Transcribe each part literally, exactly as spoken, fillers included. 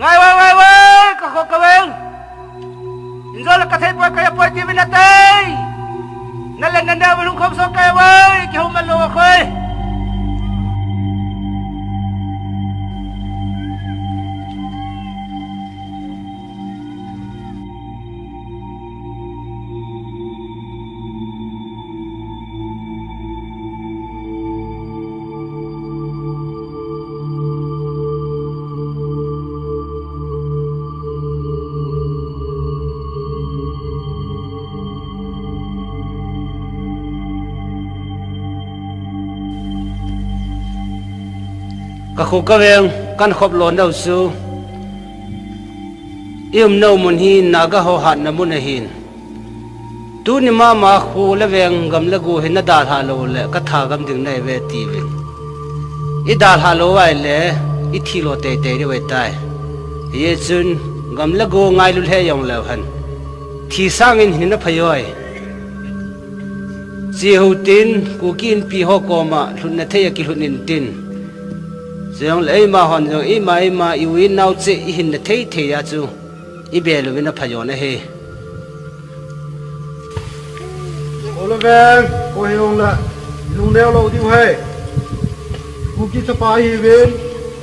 Ngai vai, ngai vai, ka kho ka veng. Injo le ka thei poi, ka ya poi ti vin a tei. Na le na na va lung khom so ka ya vai, ki hom ma lo a khoi. Ka kho ka veng, kan khop lo nau su. I um nau mun hi Naga ho hatna mun ahin. Tuni mama khu le veng gam le go hi na dalha lo le ka tha gam ding nai ve ti vin. I dalha lo vai le i thi lo tei tei ri vai tai. Ye chun gam le go ngai lu le yong le han. Thi sangin hin na phayoi. Chi ho tin, Kuki Inpi ho koma lhutna thei a kilhut in tin. Jong le eima hon jong eima eima i u i nau che i hinna thei thei a chu i bel uvin a phayon ahi. Ole veng, ko he ong le, i lungneo lo diu he. Kuki chapa hi vin,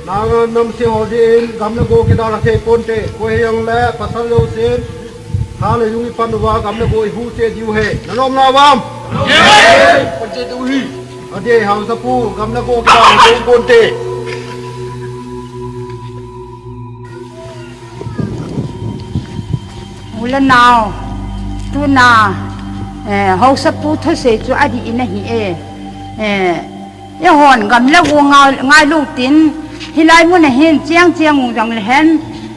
Naga nam se ho din, gam le go kidalha thei ponte, ko he ong le, pasal lo sin, Tha le lung i pan uva gam le go i hu che diu he. Na lom na vam. Ye! Pan che diu hi. Adeh haosapu gam le go kidalha thei ponte. U le nao. Tuna. Eh, haosapu thusei chu adih in ahi e. Eh, eihon gam le go ngai, ngailu tin. Hilai mun a hin chiang chiang u jong le hen.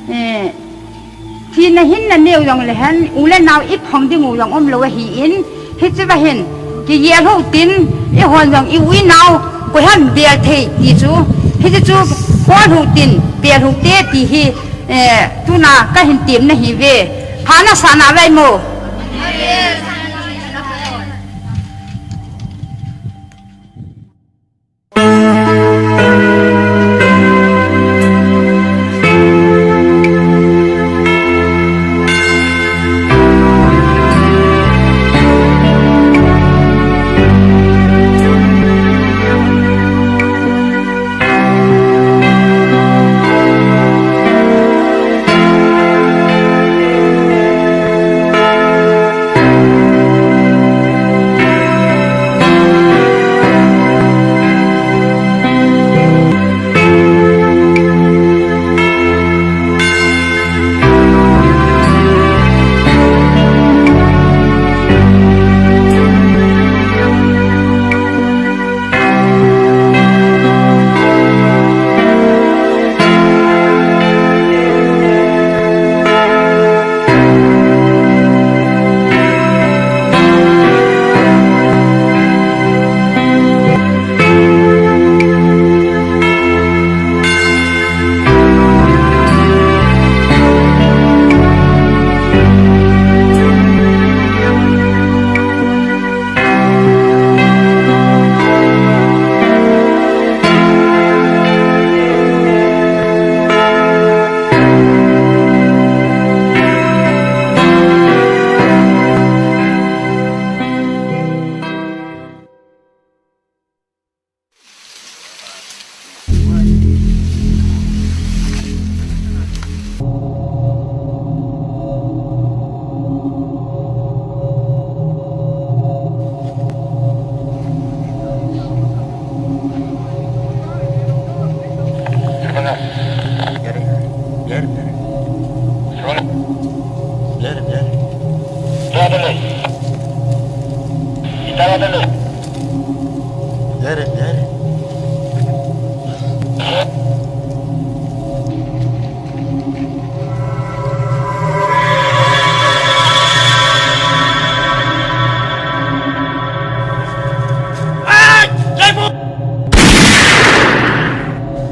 Eh, Thina hinna neo jong le hen, u le nao i phong ding u jong um lo ahin, hiche va hin, kigel ho tin, eihon jong i u i nao, koi ham bel thei ti chu, hiche chu, hol ho tin, bel ho te ti hi, eh, tuna ka hin tem na hi ve, pha na sa na ve mo.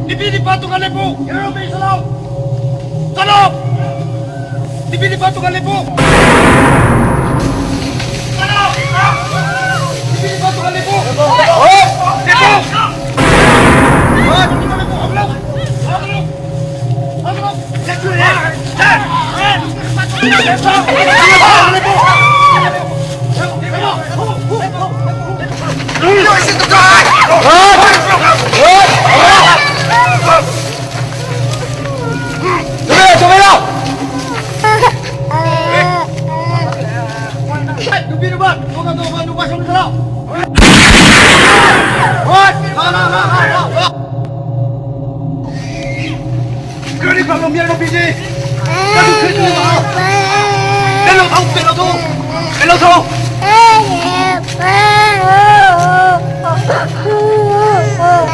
Nipi nipa tunga lepu. Hero be salam. Salam. Nipi nipa tunga lepu. Salam. Nipi nipa tunga lepu. Lepu. Nipi nipa lepu. Hamlo. Hamlo. Hamlo.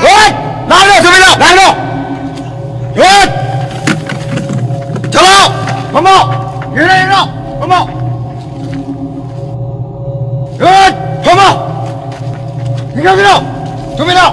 Hoi! Nang lo, sumilo! Nang lo! Hoi! Chalo! Mamo! Hiro, hiro! Mamo! Hoi! Mamo! Hiro, hiro! Sumilo!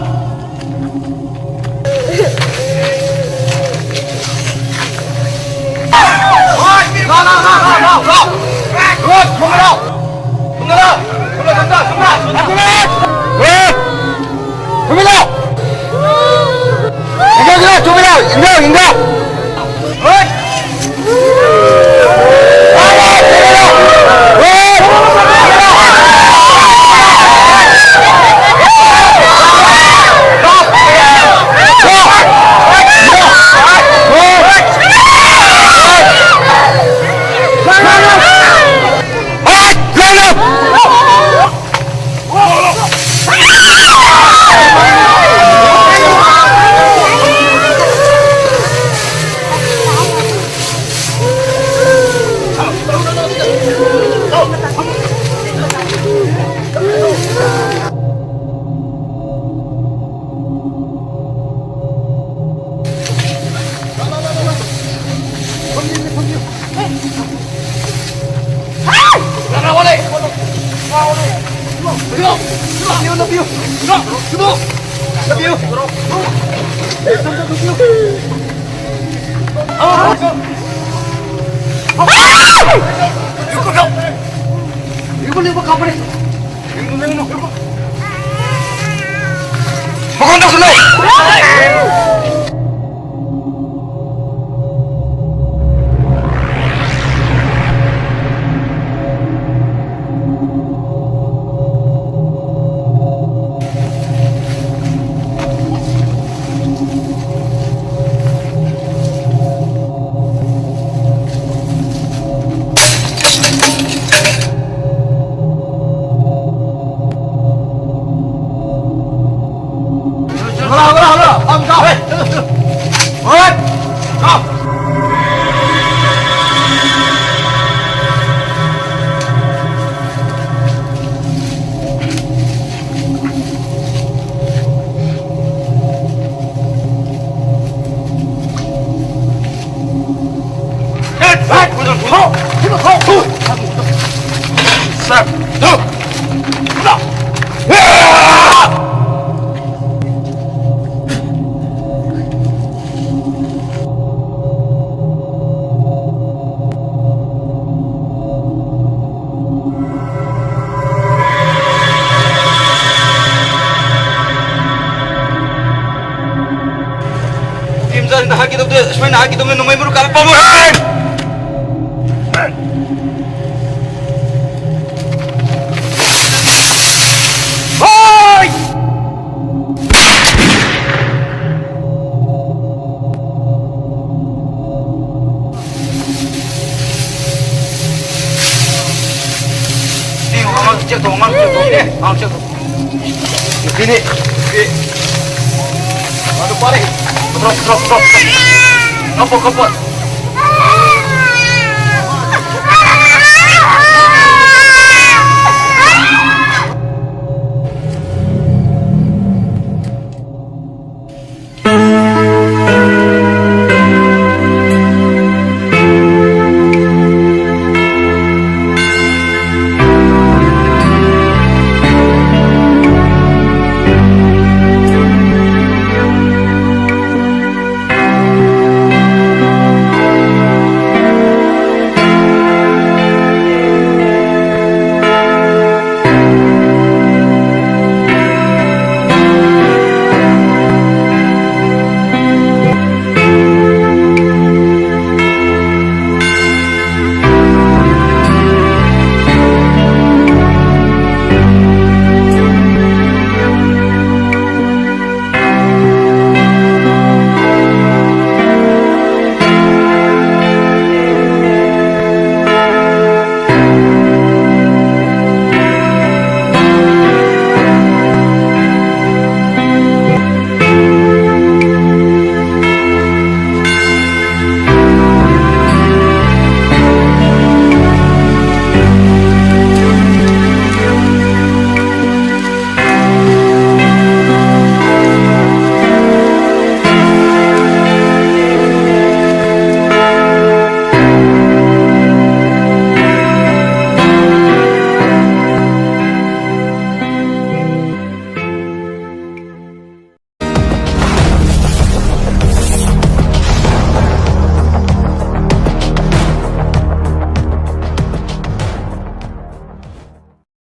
Imjan, naha kidom de, sumai naha kidom de, numei muru kal pamu hai. Hoi! Ni, ngamang, check to, ngamang, check to. Ni, ngamang, check to. Ni, ni, ni. Aduh, balik. Drop, drop, drop. Kapot, kapot.